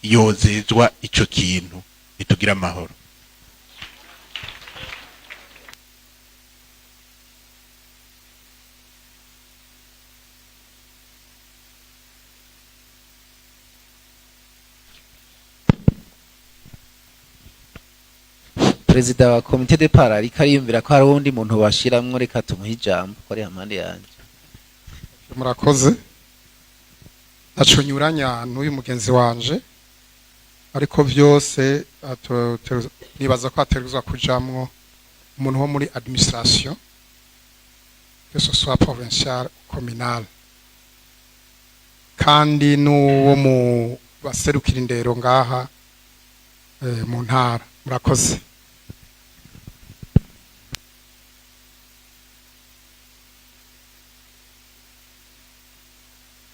yozezwa ico kintu. Itugira amahoro. Perezida wa comité de parents ariko ariyumvira ko hari uwundi muntu bashiramwo. Reka tumuhe ijambo ko ari hampande yanje. Murakoze. Ntaco nyuranya n'uyu mugenzi wanje, ariko byose nibaza ko hategerezwa kujamwo umuntu wo muri administration, que ce soit provincial ou communal, kandi n'uwo mu baserukira indero ngaha mu ntara. Murakoze.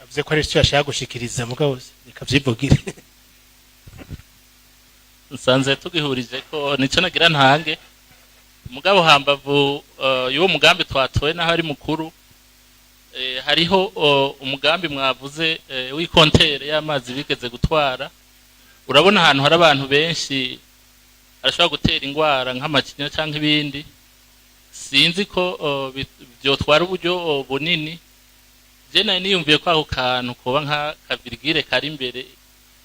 Avuze ko ari icyo yashaka gushikiriza, mugabo reka vyivugire. Nsanze tugihurije ko nico nagira ntange. Mugabo hambavu y'uwo mugambi twatoye, naho ari mukuru, hariho umugambi mwavuze w'i compteur y'amazi bigeze gutwara. Urabona ahantu hari abantu benshi arashobora gutera ingwara nk'amacinya cyangwa ibindi. Sinzi ko vyotwara uburyo bunini. Je nari niyumviye ko ako kantu koba nka kavirgile kari imbere,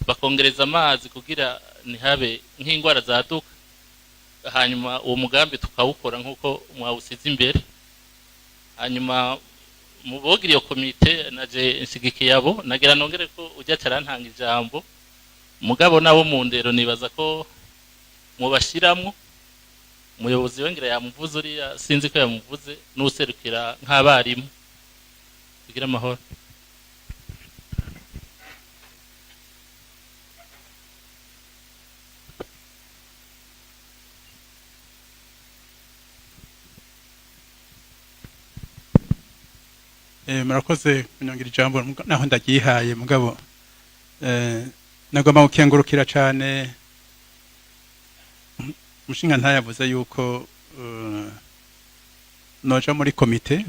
bakongereza amazi kugira ntihabe nk'ingwara zaduka, hanyuma uwo mugambi tukawukora nk'uko mwawusize imbere. Hanyuma mu bogira iyo komite, naje nshigikiye abo. Nagira nongere ko ujya carantanga ijambo, mugabo nabo mu ndero nibaza ko mubashiramwo. Umuyobozi wengera yamuvuze, uriya sinzi ko yamuvuze, n'userukira nk'abarimu. Kugira amahoro. Murakoze kunyongera ijambo naho ndagihaye, mugabo nagomba gukengurukira cyane umushinga ntayavuze yuko noja muri komite.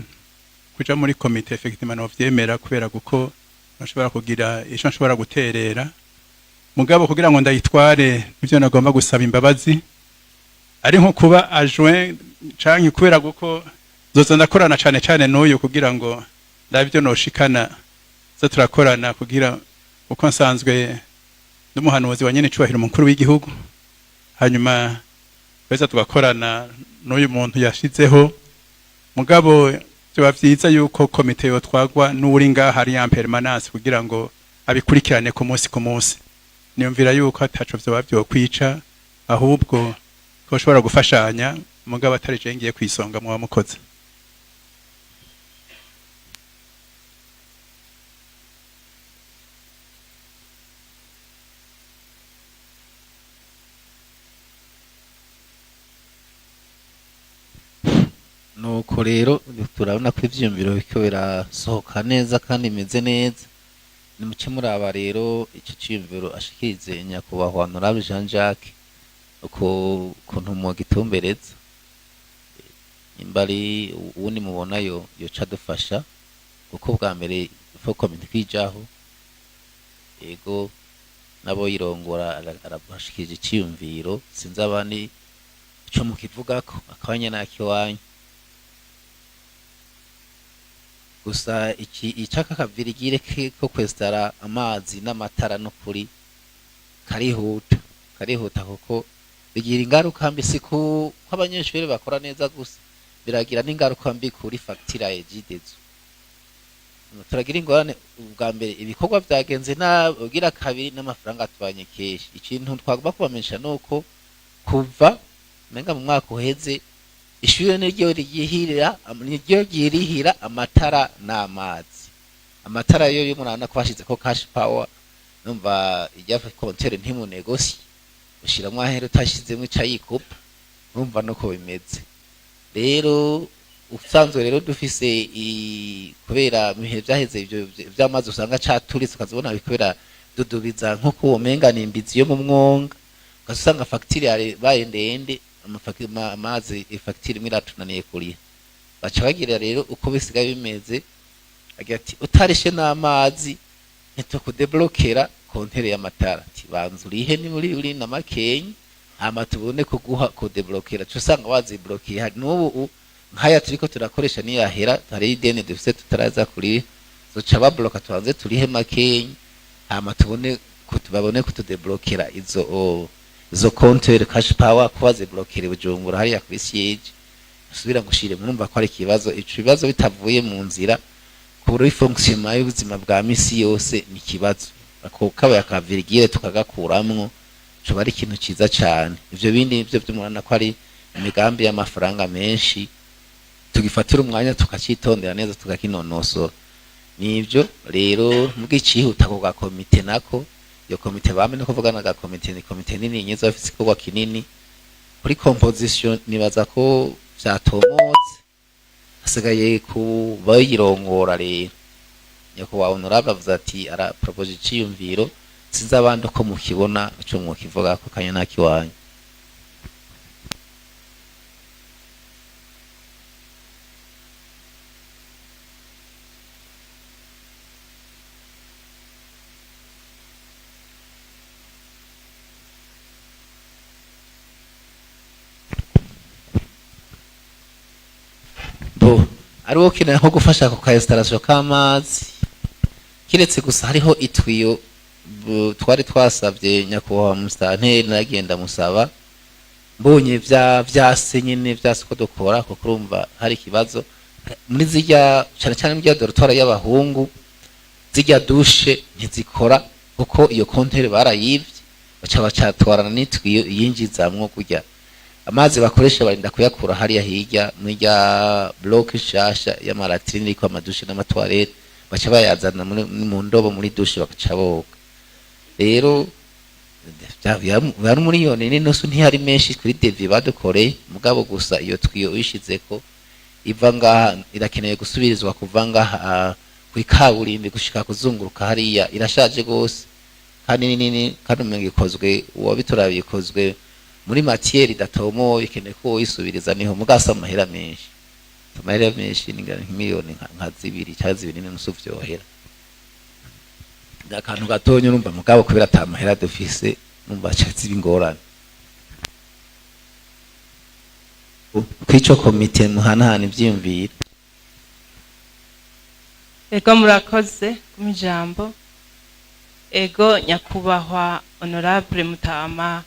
Kuja muri komite, effectivement, novyemera kubera kuko nashobora kugira ico nshobora guterera, mugabo kugira ngo ndayitware ivyo nagomba gusaba imbabazi ari nko kuba adjoint canke kubera kuko zoza ndakorana cane cane n'uyu kugira ngo ndabyo noshikana zo turakorana, kugira uko nsanzwe n'umuhanuzi wa nyene cubahiro umukuru w'igihugu, hanyuma twese tugakorana n'uyu muntu yashizeho. Mugabo byaba vyiza yuko komite yotwagwa n'uri ngaha ari en permanence kugira ngo abikurikirane ku munsi ku munsi. Niyumvira yuko ataco vyoba vyokwica, ahubwo ko bashobora gufashanya, mugabo atari je ngiye kwisonga muba mukoze. Nuko rero turabona ko ivyiyumviro biriko birasohoka neza kandi bimeze neza. Nimuce muraba rero ico ciyumviro ashikirize nyakubahwa Honorable Jean Jacques, uko ukuntu mwogitumbereza, nimba ari uwundi mubona yo yoca adufasha, kuko bwa mbere faut komite kwijaho. Ego, nabo yirongora arabashikirije iciyumviro. Sinzi abandi ico mukivugako, akabanya nakiwanyu. Gusa iki icaka kavirigire ko kwestara amazi n'amatara no kuri karihuta, karihuta, kuko bigira ingaruka mbi, si ku ko abanyeshuri bakora neza gusa, biragira n'ingaruka mbi kuri facture ya Regideso. Turagira ingorane. Ubwa mbere ibikorwa vyagenze nabi, ugira kabiri n'amafaranga tubanye keshi. Ikintu twagomba kubamenyesha nuko kuva menga mu mwaka uheze, ishure niryo ryihirira, niryo ryirihira amatara n'amazi. Amatara yo yo murabona ko bashize ko cash power. Numva ijya compteur ntimunegosi ushiramwo ahera utashizemwo icayikupa, urumva nuko bimeze. Rero usanzwe rero dufise kubera mu bihe vyaheze ivyo vy'amazi usanga caturitse, ukazibona bikubera dudubiza nko womenga ni imbizi yo mu mwonga, ugasanga facture yabaye ndende. Amazi ifagitire imwe iratunaniye kuriha. Baca bagira rero uko bisigaye bimeze, agira ati utarishe n'amazi ntitukudeblokera compteur y'amatara, ati banza urihe ni muri uri na makenyi, hama tubone kuguha kudeblokera. Cyo usanga waziblokiye. Hari n'ubu nkaya turiko turakoresha niyahera, hari ideni dufise tutaraza kuriha, zoca babloka. Tubanze turihe makenyi, hama tubone babone kutudeblokera izo compteur cash power, kuba ziblokera i Bujumbura hariya kuri siège, usubira ngushire. Murumva ko ari ikibazo. Ico bibazo bitavuye mu nzira kuri fonctionnement y'ubuzima bwa misi yose ni ikibazo. Ako kabaye akavirgile tukagakuramwo, coba ari ikintu ciza cane. Ivyo bindi nivyo vy'umurana ko ari imigambi y'amafaranga menshi, tugifatira umwanya tukacitondera neza, tukakinonosora. Nivyo rero mbwicihuta ko gakomite nako, iyo komite bame no kuvuga na gakomite ni komite nini nyiza, bafise igikorwa kinini. Kuri composition nibaza ko vyatomotse, hasigaye ku bayirongora. Rero nyakubahwa honorable avuze ati arapropose iciyumviro. Sinzi abandi uko mukibona, ico mwokivuga ko kanya nakiwanyu. Bo ari wo ukenera nko gufasha ku ka installation k'amazi, kiretse gusa hariho itwiyo twari twasabye nyakubahwa musitanteri, naragenda musaba mbonye vya vyase nyene vyase ko dukora, kuko urumva hari ikibazo muri zirya, cane cane muri dortoir y'abahungu, zirya douche ntizikora kuko iyo compteur barayivye, baca bacatwarana n'itwiyo yinjizamwo kurya amazi bakoresha, barinda kuyakura hariya hirya muri rya bloc nshasha y'ama latrines iriko ama douches n'ama toilettes, baca bayazana mu ndobo muri douche bakaca boga. Rero yari miliyoni n'inusu, ntihari menshi kuri devis badukoreye, mugabo gusa iyo twiyo uyishizeko iva ngaha irakeneye gusubirizwa kuva ngaha kuri kaburimbi gushika kuzunguruka hariya, irashaje gose kandi ni nini, kandi umenga ikozwe, uwabiturabiye ikozwe muri matière idatomoye, ikeneye ko woyisubiriza niho mugasa amahera menshi, amahera menshi ni nk'imiliyoni nka 2 cyangwa 2.5 vyohera. Ni akantu gatonya urumva, mugabo kubera ata mahera dufise numva ziba ingorane kw'ico komite muhanahana ivyiyumviro. Ego, murakoze kumpa ijambo. Ego, nyakubahwa honorable Mutama.